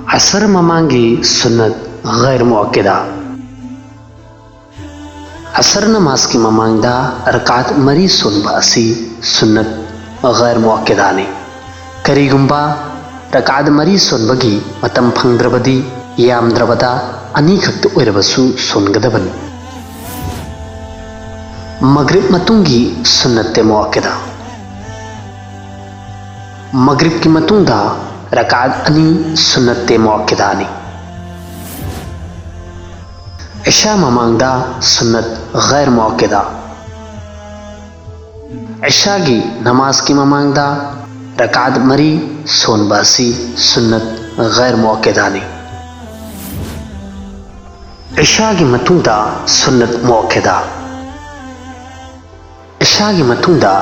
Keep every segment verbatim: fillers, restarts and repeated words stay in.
ꯑꯁꯔ ꯃꯃꯥꯡꯒꯤ ꯁꯨꯟꯅꯠ ꯒꯩꯔ ꯃꯨꯑꯛꯀꯤꯗꯥ꯫ ꯑꯁꯔ ꯅꯃꯥꯖꯀꯤ ꯃꯃꯥꯡꯗ ꯔꯀꯥꯠ ꯃꯔꯤ ꯁꯣꯟꯕ ꯑꯁꯤ ꯁꯨꯟꯅꯠ ꯒꯩꯔ ꯃꯨꯑꯛꯀꯤꯗꯥꯅꯤ꯫ ꯀꯔꯤꯒꯨꯝꯕ ꯔꯀꯥꯠ ꯃꯔꯤ ꯁꯣꯟꯕꯒꯤ ꯃꯇꯝ ꯐꯪꯗ꯭ꯔꯕꯗꯤ ꯌꯥꯝꯗ꯭ꯔꯕꯗ ꯑꯅꯤꯈꯛꯇ ꯑꯣꯏꯔꯕꯁꯨ ꯁꯣꯟꯒꯗꯕꯅꯤ꯫ ꯃꯒ꯭ꯔꯤꯕ ꯃꯇꯨꯡꯒꯤ ꯁꯨꯟꯅꯠꯇꯦ ꯃꯨꯑꯛꯀꯤꯗꯥ꯫ ꯃꯒ꯭ꯔꯤꯕꯀꯤ ꯃꯇꯨꯡꯗ ꯔꯀꯥꯠ ꯑꯅꯤ ꯁꯨꯟꯅꯠꯇꯦ ꯃꯨꯑꯛꯀꯤꯗꯥꯅꯤ꯫ ꯏꯁꯥ ꯃꯃꯥꯡꯗ ꯁꯨꯟꯅꯠ ꯒꯩꯔ ꯃꯨꯑꯛꯀꯤꯗꯥ꯫ ꯏꯁꯥꯒꯤ ꯅꯃꯥꯖꯀꯤ ꯃꯃꯥꯡꯗ ꯔꯀꯥꯠ ꯃꯔꯤ ꯁꯣꯟꯕ ꯑꯁꯤ ꯁꯨꯟꯅꯠ ꯒꯩꯔ ꯃꯨꯑꯛꯀꯤꯗꯥꯅꯤ꯫ ꯏꯁꯥꯒꯤ ꯃꯇꯨꯡꯗ ꯁꯨꯟꯅꯠ ꯃꯨꯑꯛꯀꯤꯗꯥ꯫ ꯏꯁꯥꯒꯤ ꯃꯇꯨꯡꯗ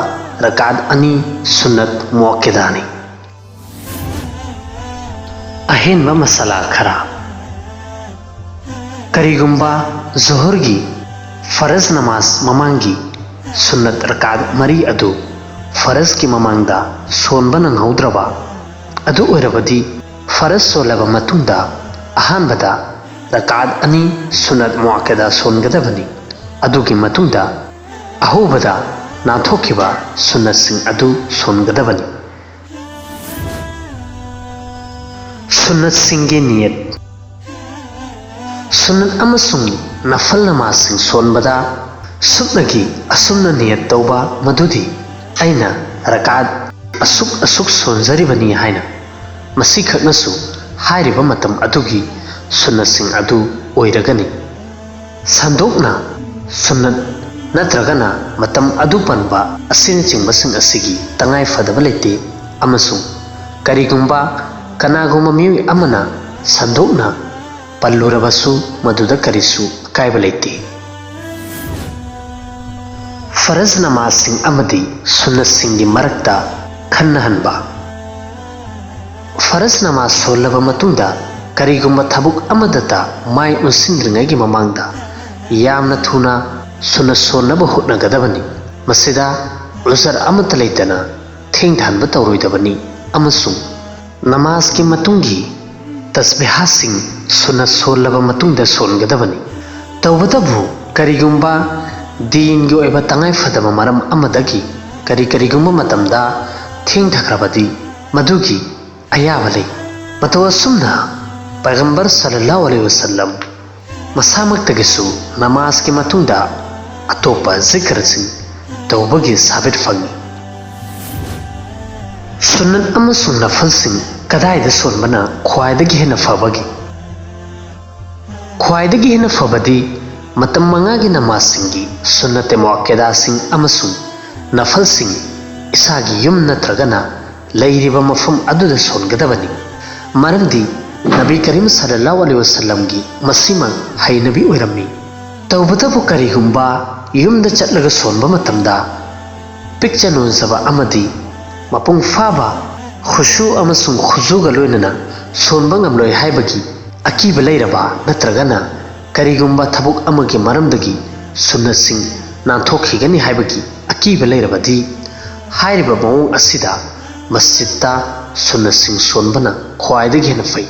ꯔꯀꯥꯠ ꯑꯅꯤ ꯁꯨꯟꯅꯠ ꯃꯨꯑꯛꯀꯤꯗꯥꯅꯤ꯫ ꯑꯍꯦꯟꯕ ꯃꯁꯥꯂꯥ ꯈꯔ꯫ ꯀꯔꯤꯒꯨꯝꯕ ꯖꯣꯍꯔꯒꯤ ꯐꯔꯖ ꯅꯃꯥꯖ ꯃꯃꯥꯡꯒꯤ ꯁꯨꯟꯅꯠ ꯔꯀꯥꯠ ꯃꯔꯤ ꯑꯗꯨ ꯐꯔꯖꯀꯤ ꯃꯃꯥꯡꯗ ꯁꯣꯟꯕ ꯅꯪꯍꯧꯗ꯭ꯔꯕ ꯑꯗꯨ ꯑꯣꯏꯔꯕꯗꯤ, ꯐꯔꯖ ꯁꯣꯜꯂꯕ ꯃꯇꯨꯡꯗ ꯑꯍꯥꯟꯕꯗ ꯔꯀꯥꯠ ꯑꯅꯤ ꯁꯨꯟꯅꯠ ꯃꯨꯑꯛꯀꯤꯗꯥ ꯁꯣꯟꯒꯗꯕꯅꯤ꯫ ꯑꯗꯨꯒꯤ ꯃꯇꯨꯡꯗ ꯑꯍꯧꯕꯗ ꯅꯥꯟꯊꯣꯛꯈꯤꯕ ꯁꯨꯟꯅꯠꯁꯤꯡ ꯑꯗꯨ ꯁꯣꯟꯒꯗꯕꯅꯤ꯫ ꯁꯨꯟꯅꯠꯁꯤꯡꯒꯤ ꯅꯤꯌꯠ꯫ ꯁꯨꯟꯅꯠ ꯑꯃꯁꯨꯡ ꯅꯐꯜ ꯅꯃꯥꯖꯁꯤꯡ ꯁꯣꯟꯕꯗ ꯁꯨꯞꯅꯒꯤ ꯑꯁꯨꯝꯅ ꯅꯤꯌꯠ ꯇꯧꯕ, ꯃꯗꯨꯗꯤ ꯑꯩꯅ ꯔꯀꯥꯠ ꯑꯁꯨꯛ ꯑꯁꯨꯛ ꯁꯣꯟꯖꯔꯤꯕꯅꯤ ꯍꯥꯏꯅ꯫ ꯃꯁꯤꯈꯛꯅꯁꯨ ꯍꯥꯏꯔꯤꯕ ꯃꯇꯝ ꯑꯗꯨꯒꯤ ꯁꯨꯟꯅꯠꯁꯤꯡ ꯑꯗꯨ ꯑꯣꯏꯔꯒꯅꯤ꯫ ꯁꯟꯗꯣꯛꯅ ꯁꯨꯟꯅꯠ ꯅꯠꯇ꯭ꯔꯒꯅ ꯃꯇꯝ ꯑꯗꯨ ꯄꯟꯕ ꯑꯁꯤꯅꯆꯤꯡꯕꯁꯤꯡ ꯑꯁꯤꯒꯤ ꯇꯉꯥꯏ ꯐꯗꯕ ꯂꯩꯇꯦ, ꯑꯃꯁꯨꯡ ꯀꯔꯤꯒꯨꯝꯕ ꯀꯅꯥꯒꯨꯝꯕ ꯃꯤꯑꯣꯏ ꯑꯃꯅ ꯁꯟꯗꯣꯛꯅ ꯄꯜꯂꯨꯔꯕꯁꯨ ꯃꯗꯨꯗ ꯀꯔꯤꯁꯨ ꯑꯀꯥꯏꯕ ꯂꯩꯇꯦ꯫ ꯐꯔꯖ ꯅꯃꯥꯖꯁꯤꯡ ꯑꯃꯗꯤ ꯁꯨꯟꯅꯠꯁꯤꯡꯒꯤ ꯃꯔꯛꯇ ꯈꯟꯅꯍꯟꯕ꯫ ꯐꯔꯖ ꯅꯃꯥꯖ ꯁꯣꯜꯂꯕ ꯃꯇꯨꯡꯗ ꯀꯔꯤꯒꯨꯝꯕ ꯊꯕꯛ ꯑꯃꯗꯇ ꯃꯥꯏ ꯑꯣꯟꯁꯤꯟꯗ꯭ꯔꯤꯉꯩꯒꯤ ꯃꯃꯥꯡꯗ ꯌꯥꯝꯅ ꯊꯨꯅ ꯁꯨꯟꯅꯠ ꯁꯣꯟꯅꯕ ꯍꯣꯠꯅꯒꯗꯕꯅꯤ꯫ ꯃꯁꯤꯗ ꯎꯖꯔ ꯑꯃꯠꯇ ꯂꯩꯇꯅ ꯊꯦꯡꯊꯍꯟꯕ ꯇꯧꯔꯣꯏꯗꯕꯅꯤ, ꯑꯃꯁꯨꯡ ꯅꯃꯥꯖꯀꯤ ꯃꯇꯨꯡꯒꯤ ꯇꯁꯕꯤꯍꯥꯁꯤꯡ ꯁꯨꯟꯅ ꯁꯣꯜꯂꯕ ꯃꯇꯨꯡꯗ ꯁꯣꯟꯒꯗꯕꯅꯤ꯫ ꯇꯧꯕꯇꯕꯨ ꯀꯔꯤꯒꯨꯝꯕ ꯗꯤꯟꯒꯤ ꯑꯣꯏꯕ ꯇꯉꯥꯏ ꯐꯗꯕ ꯃꯔꯝ ꯑꯃꯗꯒꯤ ꯀꯔꯤ ꯀꯔꯤꯒꯨꯝꯕ ꯃꯇꯝꯗ ꯊꯦꯡꯊꯈ꯭ꯔꯕꯗꯤ ꯃꯗꯨꯒꯤ ꯑꯌꯥꯕ ꯂꯩ꯫ ꯃꯇꯧ ꯑꯁꯨꯝꯅ ꯄꯥꯏꯒꯝꯕꯔ ꯁꯜꯂꯜꯂꯥꯍꯨ ꯑꯂꯩꯍꯤ ꯋꯁꯜꯂꯝ ꯃꯁꯥꯃꯛꯇꯒꯤꯁꯨ ꯅꯃꯥꯖꯀꯤ ꯃꯇꯨꯡꯗ ꯑꯇꯣꯞꯄ ꯖꯤꯀꯔꯁꯤꯡ ꯇꯧꯕꯒꯤ ꯁꯥꯕꯤꯠ ꯐꯪꯏ꯫ ꯁꯨꯟꯅꯠ ꯑꯃꯁꯨꯡ ꯅꯐꯜꯁꯤꯡ ꯀꯗꯥꯏꯗ ꯁꯣꯟꯕꯅ ꯈ꯭ꯋꯥꯏꯗꯒꯤ ꯍꯦꯟꯅ ꯐꯕꯒꯦ? ꯈ꯭ꯋꯥꯏꯗꯒꯤ ꯍꯦꯟꯅ ꯐꯕꯗꯤ ꯃꯇꯝ ꯃꯉꯥꯒꯤ ꯅꯃꯥꯖꯁꯤꯡꯒꯤ ꯁꯨꯟꯅꯇꯦ ꯃꯨꯑꯛꯀꯦꯗꯥꯁꯤꯡ ꯑꯃꯁꯨꯡ ꯅꯐꯜꯁꯤꯡ ꯏꯁꯥꯒꯤ ꯌꯨꯝ ꯅꯠꯇ꯭ꯔꯒꯅ ꯂꯩꯔꯤꯕ ꯃꯐꯝ ꯑꯗꯨꯗ ꯁꯣꯟꯒꯗꯕꯅꯤ꯫ ꯃꯔꯝꯗꯤ ꯅꯕꯤ ꯀꯔꯤꯝ ꯁꯜꯂꯜꯂꯥꯍꯨ ꯑꯂꯩꯍꯤ ꯋꯁꯜꯂꯝꯒꯤ ꯃꯁꯤꯃꯛ ꯍꯩꯅꯕꯤ ꯑꯣꯏꯔꯝꯃꯤ꯫ ꯇꯧꯕꯇꯕꯨ ꯀꯔꯤꯒꯨꯝꯕ ꯌꯨꯝꯗ ꯆꯠꯂꯒ ꯁꯣꯟꯕ ꯃꯇꯝꯗ ꯄꯤꯛꯆ ꯅꯣꯟꯖꯕ ꯑꯃꯗꯤ ꯃꯄꯨꯡ ꯐꯥꯕ ꯈꯨꯁꯨ ꯑꯃꯁꯨꯡ ꯈꯨꯖꯨꯒ ꯂꯣꯏꯅꯅ ꯁꯣꯟꯕ ꯉꯝꯂꯣꯏ ꯍꯥꯏꯕꯒꯤ ꯑꯀꯤꯕ ꯂꯩꯔꯕ ꯅꯠꯇ꯭ꯔꯒꯅ ꯀꯔꯤꯒꯨꯝꯕ ꯊꯕꯛ ꯑꯃꯒꯤ ꯃꯔꯝꯗꯒꯤ ꯁꯨꯟꯅꯠꯁꯤꯡ ꯅꯥꯟꯊꯣꯛꯈꯤꯒꯅꯤ ꯍꯥꯏꯕꯒꯤ ꯑꯀꯤꯕ ꯂꯩꯔꯕꯗꯤ ꯍꯥꯏꯔꯤꯕ ꯃꯑꯣꯡ ꯑꯁꯤꯗ ꯃꯁꯖꯤꯗꯇ ꯁꯨꯟꯅꯠꯁꯤꯡ ꯁꯣꯟꯕꯅ ꯈ꯭ꯋꯥꯏꯗꯒꯤ ꯍꯦꯟꯅ ꯐꯩ꯫